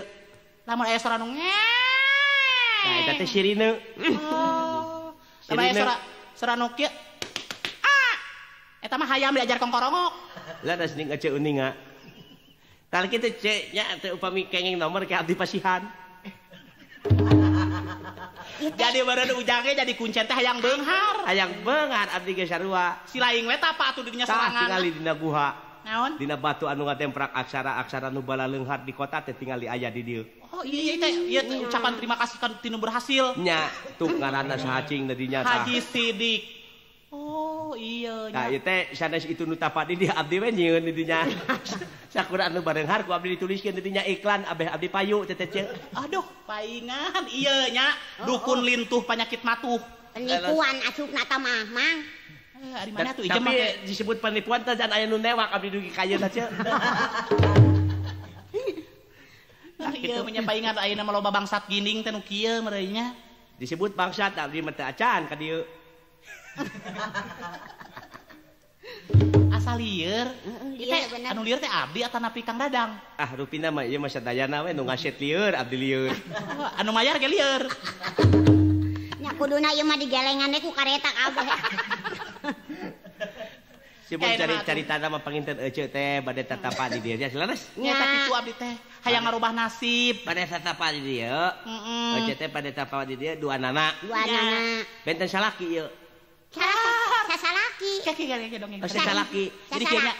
Lamun aya sora anu ngeeng. Nah, eta teh sirine. Oh. Lamun aya sora anu kieu. Ah! Eta mah hayam diajar kongkorongok. Lah das ning ece uninga. Tah kitu ce nya teh upami kenging nomor ke abdi pasihan. Jadi baru ujangnya jadi kuncen teh hayang beunghar. Hayang beunghar abdi ge sarua. Si laing we tapa atuh dinya sorangan. Tah tingali dina guha. Naon? Dina batu anu ngatemprak aksara-aksara nu balaleunghar di kota teh tingali aya di dieu. Oh iya iya teh ieu teh ucapan terima kasih kan tinu berhasil. Nya, tuh ngaranna saha cing di dinya tah. Haji Sidik. Oh iya nya. Tah ieu teh sanes itu nu tapa di dieu abdi we nyieun di dinya. Sakura anu bareunghar ku abdi dituliskeun di dinya iklan abeh abdi payu teh teh. Aduh, paingan ieu nya dukun lintuh penyakit matuh. Penipuan asupna ta mah, Mang. Ari mana tuh ieu mah disebut penipuan teh jan aya nu newak abdi dugi ka ayeuna teh. Nah, ieu mah nya paingan ayeuna mah loba bangsat ginding teh nu kieu meureun nya. Disebut bangsat abdi mah teu acan ka dieu. Asal lieur. Teh anu lieur teh abdi atanapi Kang Dadang? Ah rupina mah ieu mah sadayana we nu ngaset lieur abdi lieur. Anu mayar ge lieur. Nya kuduna ieu mah digelengan we ku kareta kabeh. Sibuk cari tanah mah panginten ece teh bade tatapa di dieu nya selaras. Nya eta kitu abdi teh hayang ngarubah nasib. Bade tatapa di dieu. Heeh. Ece teh bade tatapa di dieu dua nana. Dua nana. Benten salaki ieu. Sasalaki. Kaki dongeng. Sasalaki. Jadi kayaknya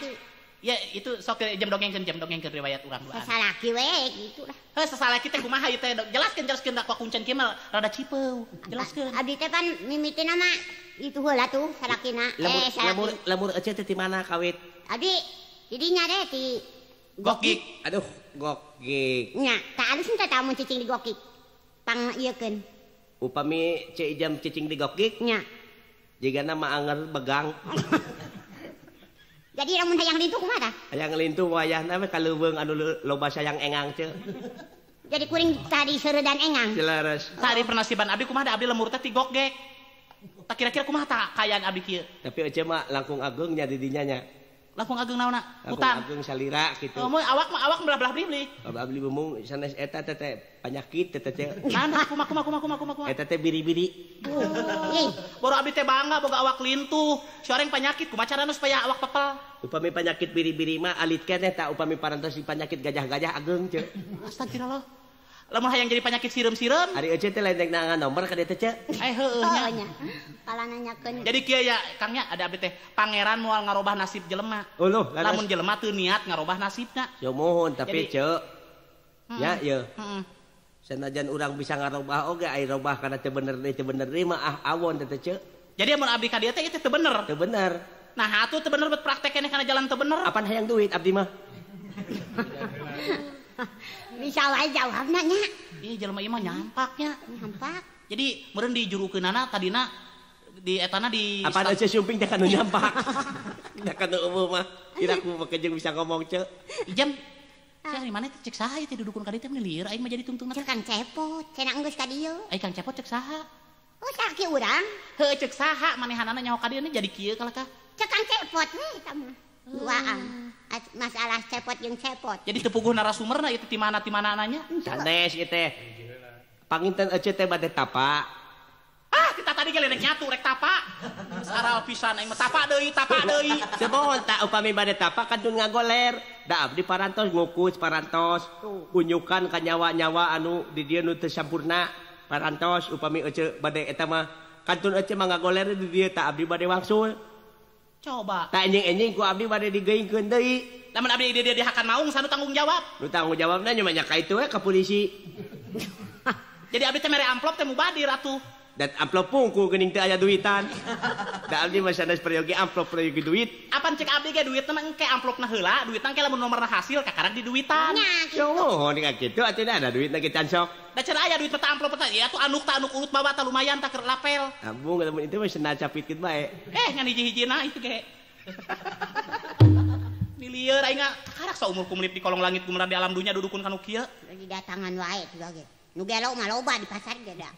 ya itu sok jam dongengkeun riwayat urang duaan. Sasalaki we gitu lah. Heuh sasalaki teh kumaha ieu teh jelaskeun da ku kuncen kieu mah rada cipeu. Jelaskeun. Abdi teh pan mimitina mah itu heula tuh salakina. Salaki. Lemur ece teh ti mana kawit? Abdi didinya deh ti Gokik. Aduh, gokik. Nya, tah alus teh tah mun cicing di gokik. Pang ieukeun. Upami ce jam cicing di gokik? Nya. Jigana mah anger begang. Jadi lamun hayang lintuh kumaha tah? Hayang lintuh wayahna we ka leuweung anu loba sayang engang ce. Jadi kuring tadi seureudan engang. Jelaras. Tadi pernasiban abdi kumaha da abdi lemur teh ti gokgek. Tah kira-kira kumaha tah kayaan abdi kieu? Tapi ece mah langkung ageung nya di dinya nya. Langkung ageung naonna? Hutang. Langkung ageung salira kitu. Oh, mun awak mah awak belah-belah beli. Abdi bumung sanes eta teh teh penyakit teh teh. Nah, kumaha kumaha kumaha kumaha. Eta teh biri-biri. Oh. Baru abdi teh bangga boga awak lintuh. Sioreng penyakit kumaha carana supaya awak pepel? Upami penyakit biri-biri mah alit keneh tah upami parantos di penyakit gajah-gajah ageung ce. Astagfirullah. Lamun hayang jadi penyakit sireum-sireum. Ari ece teh lain rek nangan nomor ka dieu teh ce. Eh heueuh nya. Kala nanyakeun. Jadi kieu ya Kang nya ada abdi teh pangeran moal ngarobah nasib jelema. Uluh, lamun jelema teu niat ngarobah nasibna. Ya mohon tapi ce. Ya ieu. Heeh. Sanajan urang bisa ngarobah oge ai robah kana teu bener deui mah ah awon teh ce. Jadi mun abdi ka dieu teh ieu teh teu bener. Teu bener. Nah atuh teu bener bet praktek keneh kana jalan teu bener. Apan hayang duit abdi mah. Bisa wae jawabna nya. Ih jelema ieu mah nyampaknya. Nyampak. Jadi meureun dijurukeunana tadina di etana di apaan ece sumping teh kanu nyampak. Da kanu eueuh mah. Kira ku make jeung bisa ngomong ce. Ijem. Sia di mana teh cek saha ieu teh dudukun ka dieu teh meni lieur aing mah jadi tungtungna. Cek Kang Cepot, cenah enggeus ka dieu. Ai Kang Cepot cek saha? Oh salaki urang. Heuh cek saha manehanana nyaho ka dieu jadi kieu kalah ka. Cek Kang Cepot we eta mah. Duaan. Masalah cepot jeung cepot. Jadi teu puguh narasumberna ieu teh ti mana nanya? Sanes ieu teh. Panginten ece teh bade tapa. Ah, kita tadi tadi ge rek nyatu rek tapa. Saral pisan aing mah tapa deui, tapa deui. Sebohon tak upami bade tapa kantun ngagoler. Da abdi parantos ngukus parantos unyukan ka nyawa-nyawa anu di dieu nu teu sampurna parantos upami ece bade eta mah kantun ece mah ngagoler di dieu ta abdi bade wangsul. Coba. Tak enjing-enjing ku abdi bade digeungkeun deui. Lamun abdi di dieu dihakan maung sanu tanggung jawab. Nu tanggung jawabna nya mah ka itu we ka polisi. Jadi abdi teh mere amplop teh mubadir atuh. Dan amplop pungku geuning teu aya duitan. Da abdi mah sanes peryogi amplop peryogi duit. Apan cek abdi ge duitna mah engke amplopna heula, duitna engke lamun nomorna hasil kakarak di duitan. Nya kitu. Nuhun ka kitu atuh da ada duitna ge can sok. Da cenah aya duit mah amplop teh ya atuh anuk ta anuk urut bawa ta lumayan ta keur lapel. Ambung lamun itu mah cenah capitkeun bae. Ngan hiji-hijina itu ge. Milieur aing kakarak saumur kumlip di kolong langit gumelar di alam dunya dudukun kanu kieu. Lagi datangan wae tuh ge. Nu gelo mah loba di pasar ge da.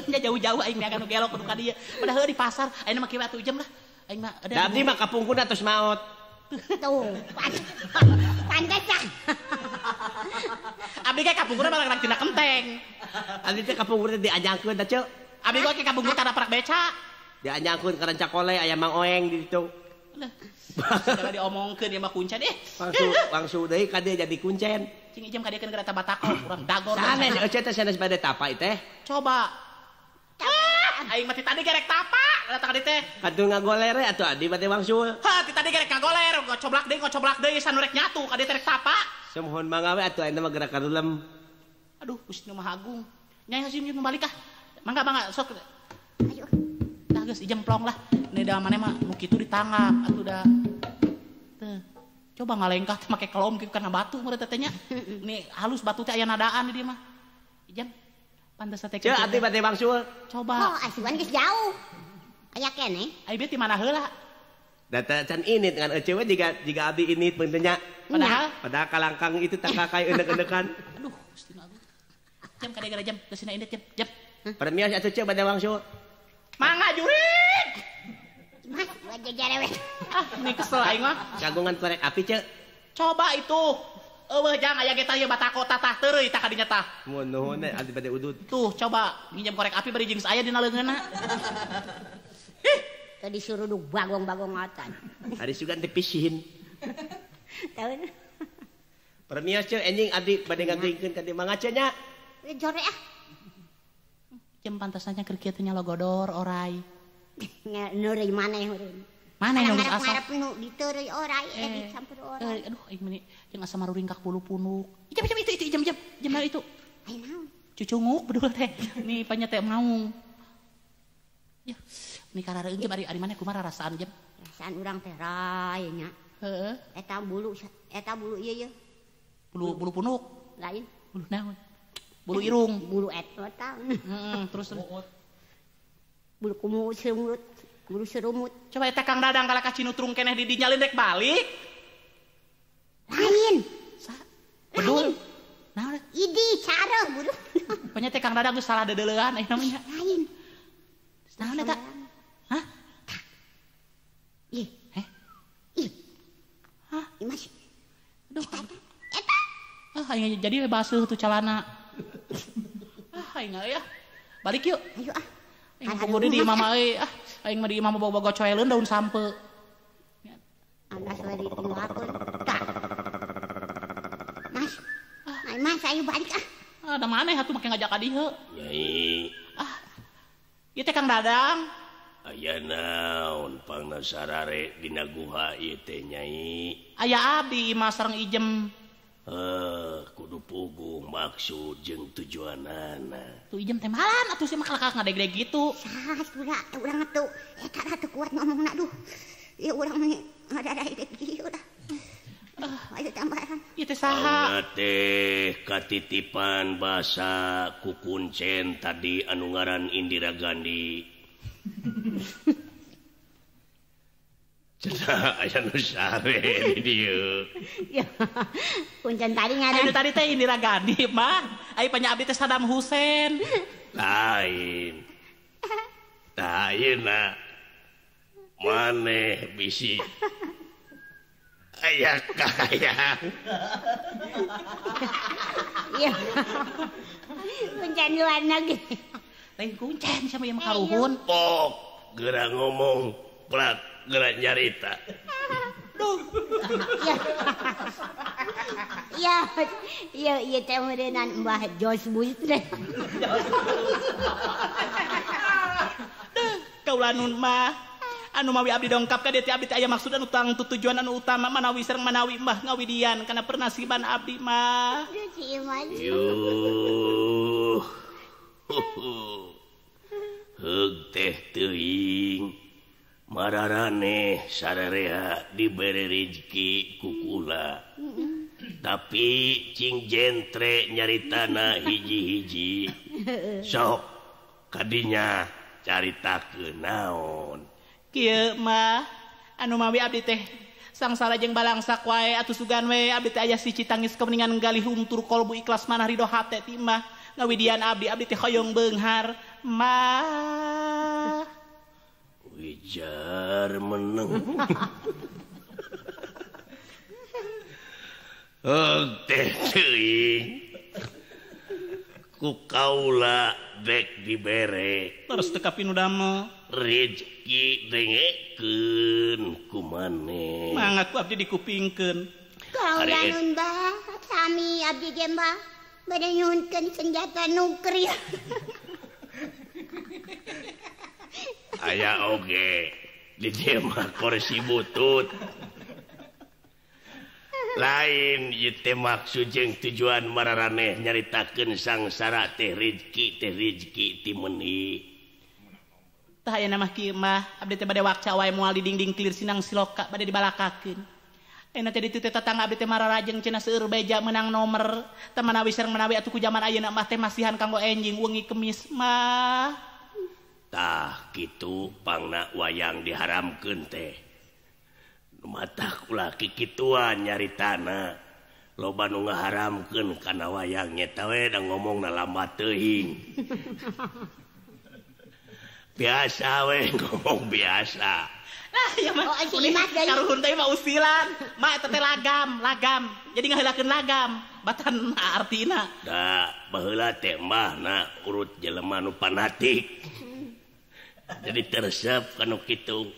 Nya jauh-jauh aing neangan nu gelo kudu ka dieu. Padahal di pasar ayeuna mah kieu atuh jam lah. Aing mah da abdi mah kapungkurna tos maot. Tuh. Pantesan. Abdi ge kapungkurna malah tina kenteng. Abdi teh kapungkurna dianjangkeun da ceu. Abdi ge kapungkur kana parak beca. Dianjangkeun ka Rancakole aya Mang Oeng di ditu. Segala diomongkeun ieu mah kuncen eh. Wangsu deui ka dieu jadi kuncen. Cing ijem ka dieu keun eta batako urang dagor. Sanes eueuh teh sanes bade tapa teh. Coba. Aing mah ti tadi gerek tapa, datang ka dieu teh. Katuh ngagoler atuh adi bade wangsul. Hah, ti tadi gerek ngagoler, ngocoblak deui sanu rek nyatu ka dieu teh rek tapa. Semohon mangga we atuh ayeuna mah gerak karulem. Aduh, Gusti Nu Maha Agung. Nyai hasim jeung balik ah. Mangga mangga sok. Ayo. Tah geus ijem plong lah. Ini da maneh mah nu kitu ditangap atuh da. Teu. Coba ngalengkah teh make kelom kitu kana batu meureun teh nya. Ini halus batu teh aya nadaan di dieu mah. Ijem pantes teh kitu. Ceu atuh bade wangsul. Coba. Oh, asuan geus jauh. Aya keneh. Ai bieu ti mana heula? Da can init ngan eceu we jiga abdi init beunteun nya. Padahal kalangkang itu takakai eundek-endekan. Aduh, Gusti Nu Agung. Jam ka dieu jam, geus init jam, jam. Permios atuh ceu bade wangsul. Mangga jurig. Mas, wajah jarewet. Ah, ini kesel aing mah. Kagungan korek api, ceu. Coba itu. Eueuh jang aya ge tah ieu batako tatah teureui tah ka dinya tah. Mun nuhun abdi bade udud. Tuh, coba nginjem korek api bari jeung aya dina leungeunna. Ih, teu disuruh du bagong-bagong atan. Ari sugan teh pisihin. Tahu. Permios ceu enjing abdi bade ngageuingkeun ka dieu mangga ceu nya. Jore ah. Jem pantasna keur kieu teh nyalogodor orai. Nuri maneh urang. Maneh nu geus asa. Ngarep nu diteureuy orai dicampur orai. Aduh aing meni jeung asa maruringkak bulu punuk. Jam jam itu jam jam jam itu. Ai naon? Cucunguk bedul teh. Ni panya teh maung. Ya, ni karareung jam ari ari maneh kumaha rasaan jam? Rasaan urang teh rai nya. Heeh. Eta bulu ieu ye. Bulu bulu punuk. Lain. Bulu naon? Bulu irung. Bulu eta tah. Heeh, terus bulu kumu serumut, bulu serumut. Coba eta Kang Dadang kalah ka Cinutrung keneh di dinya rek balik. Lain. Sa? Bedul. Naon? Idi cara bulu. Panya teh Kang Dadang geus salah dedeleuan aya namanya. Lain. Naon eta? Hah? Ih. Heh? Ih. Hah? Ih masih. Aduh. Eta. Ah, aing jadi we baseuh tuh calana. Ah, aing ya. Balik yuk. Ayo ah. Aing pungkur di imah euy. Ah, aing mah di imah boga coeleun daun sampe. Alas we ditinggalkeun. Tah. Mas. Ai mas ayo balik ah. Ah, da maneh atuh make ngajak ka dieu. Nyai. Ah. Ieu teh Kang Dadang. Aya naon pangna sarare dina guha ieu teh Nyai? Aya abdi imah sareng Ijem. Kudu puguh maksud jeung tujuanana. Tuh Ijem teh malan atuh sih mah kalakak ngadegdeg gitu. Sah, urang atuh eta lah teu kuat ngomongna duh. Ieu urang mah ngadadai kieu lah. Ayo tambahan. Ieu teh saha? Teh katitipan basa ku kuncen tadi anu ngaran Indira Gandhi. Cenah aya nu sare di dieu. Ya. Kuncen tadi ngaran. Anu tadi teh Indira Gandhi mah. Ai panya abdi teh Saddam Hussein. Lain. Tah ayeuna maneh bisi aya kahayang. Ya. Kuncen luar negeri. Lain kuncen sama ieu mah karuhun. Pok geura ngomong plak geura nyarita. Duh. Ya. Ya, ieu teh meureunnan Mbah Jos Bush teh. Duh, kaula nun mah. Anu mawi abdi dongkap ka dieu teh abdi teh aya maksud anu tang tujuan anu utama manawi sareng manawi Mbah ngawidian kana pernasiban abdi mah. Duh, si Iman. Yuh. Heug teh teuing mararaneh sararea dibere rezeki ku kula. Tapi cing jentre nyaritana hiji-hiji. Sok kadinya caritakeun naon. Kieu mah anu mawi abdi teh sangsara jeung balangsak wae atuh sugan we abdi teh aya siji tangis kemeningan galih umtur kolbu ikhlas manah ridho hate ti mah ngawidian abdi abdi teh hoyong beunghar mah. Wijar meneng. Heug teh teuing ku kaula dek dibere terus teu kapinu damel rezeki dengekeun ku maneh. Mangga ku abdi dikupingkeun. Kaula nun bah sami abdi ge mbah bade nyuhunkeun senjata nuklir. Aya oge di dieu mah kursi butut. Lain ieu teh maksud jeung tujuan mararaneh nyaritakeun sangsara teh rezeki ti meuni. Tah aya mah kieu mah abdi teh bade wakca wae moal di dingding clear sinang siloka bade dibalakakeun. Ayeuna teh ditu teh tatangga abdi teh mararajeng cenah seueur beja meunang nomer. Tah manawi sareng manawi atuh ku jaman ayeuna mah teh masihan kanggo enjing wengi kemis mah. Tah kitu pangna wayang diharamkeun teh. Mata kula kikituan nyaritana. Loba nu ngaharamkeun kana wayang nyeta we da ngomongna lambat teuing. Biasa we ngomong biasa. Nah, ieu mah karuhun teh mah usilan. Mah eta teh lagam, lagam. Jadi ngaheulakeun lagam. Batan artina. Da baheula teh mah na urut jelema nu fanatik. Jadi teresep kanu kitu.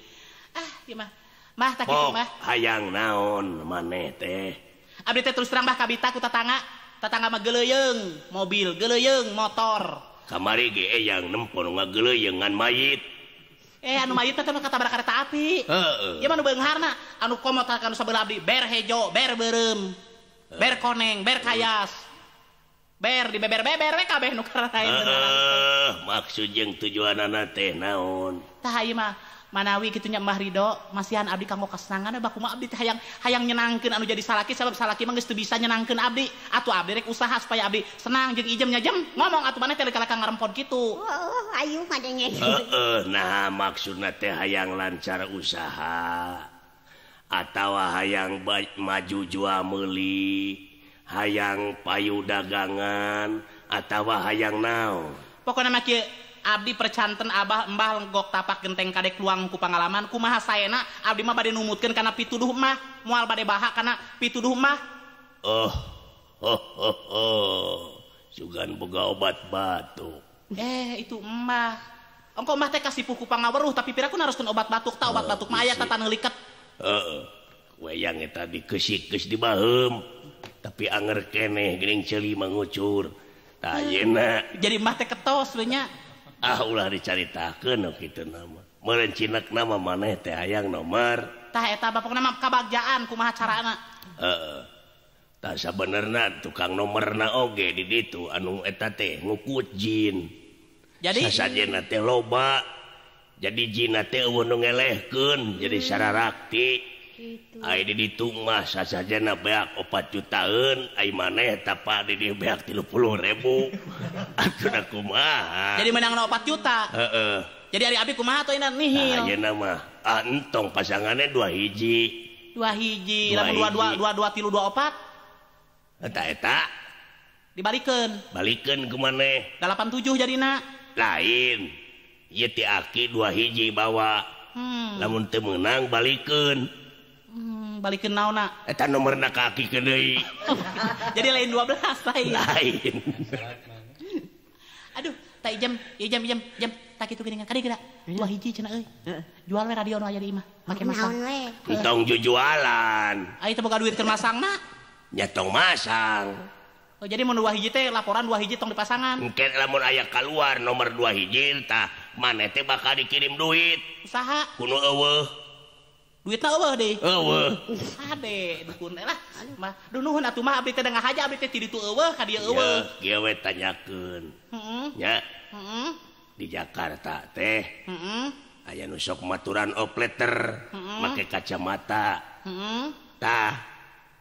Ah, ieu mah. Mah tak kitu mah. Hayang naon maneh teh? Abdi teh terus terang bah kabita ku tatangga. Tatangga mah geuleuyeung mobil, geuleuyeung motor. Kamari ge eyang nempo nu ngageuleuyeung ngan mayit. Anu mayit teh katabrak kareta api. Heeh. Ieu mah nu beungharna, anu komo tah kanu sabelah abdi ber hejo, ber beureum, ber koneng, ber kayas. Ber di beber-beber we kabeh nu kararaen. Heeh, maksud jeung tujuanana teh naon? Tah ieu mah manawi kitu nya Mbah Ridho, masihan abdi kanggo kasenangan we bakumaha abdi teh hayang hayang nyenangkeun anu jadi salaki sabab salaki mah geus teu bisa nyenangkeun abdi. Atuh abdi rek usaha supaya abdi senang jeung ijem nya jem ngomong atuh maneh teh kalakang ngarempon kitu. Oh, ayu madanya. Heeh, nah maksudna teh hayang lancar usaha atawa hayang maju jual meuli, hayang payu dagangan atawa hayang naon. Pokona mah kieu abdi percanten abah embah lenggok tapak genteng kadek luang ku pangalaman kumaha saena abdi mah bade numutkeun kana pituduh mah moal bade baha kana pituduh mah. Oh, oh, oh, oh. Sugan boga obat batuk. Itu emah. Ongko mah teh kasipuh ku pangaweruh tapi piraku naroskeun obat batuk ta obat batuk mah aya tatan liket. Heeh. Wayang eta dikeusik geus dibaheum. Tapi anger keneh geuning ceuli mangucur. Tah ayeuna. Jadi emah teh ketos we nya. Ah ulah dicaritakeun nu kitu nama. Meureun cinek nama maneh teh hayang nomor. Tah eta bapokna mah kabagjaan kumaha carana. Heeh. Tah sabenerna tukang nomorna oge di ditu anu eta teh ngukut jin. Jadi sasajena teh loba. Jadi jinna teh eueuh nu ngelehkeun jadi sararakti. Ai di ditu mah sasajena beak 4 jutaan, ai maneh tapa di dieu beak 30.000. Atuh kumaha? Jadi menang 4 juta. Heeh. Jadi ari abi kumaha atuh ayeuna nihil. Nah, ayeuna mah ah entong pasangannya 2 hiji. 2 hiji, lamun 2 2 2 2 3 2 4. Eta eta dibalikeun. Balikeun ku maneh. 87 jadina. Lain. Ieu ti aki 2 hiji bawa. Lamun teu meunang balikeun. Balikeun naonna? Eta nomorna ka aki deui. Jadi lain 12 lain. Lain. Aduh, Tah ijem, ijem, ijem, ijem. Tak kitu geuningan kade geura. Dua hiji cenah euy. Jual we radio nu aya di imah. Make masang. Entong jujualan. Ai teu boga duit keur masangna. Nya tong masang. Oh, jadi mun dua hiji teh laporan dua hiji tong dipasangan. Engke lamun aya kaluar nomor dua hiji tah maneh teh bakal dikirim duit. Saha? Kuno eueuh. Duitna eueuh deui. Eueuh. Hade dukun lah. Mah duh nuhun atuh mah abdi teh da ngahaja abdi teh ti ditu eueuh ka dieu eueuh. Kieu we tanyakeun. Heeh. Nya. Heeh. Di Jakarta teh. Heeh. Aya nu sok maturan opleter make kacamata. Heeh. Tah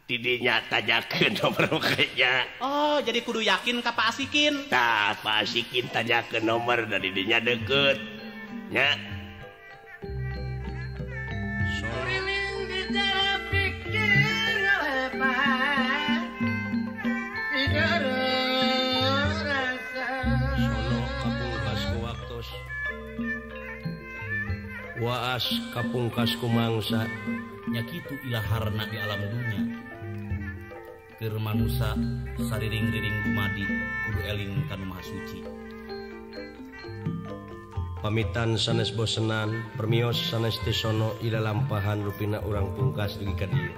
tidinya tanyakeun nomor kayaknya. Oh, jadi kudu yakin ka Pak Asikin. Tah, Pak Asikin tanyakeun nomor da didinya deket. Nya. Suriling di jalan pikir ngelepas tidak rasa. Sono kapungkas ku waktos. Waas kapungkas ku mangsa. Nya kitu ilaharna di alam dunya. Keur manusa sariring-riring dumadi kudu eling ka Nu Maha Suci. Pamitan sanes bosenan, permios sanes tesono ila lampahan rupina urang pungkas dugi ka dieu.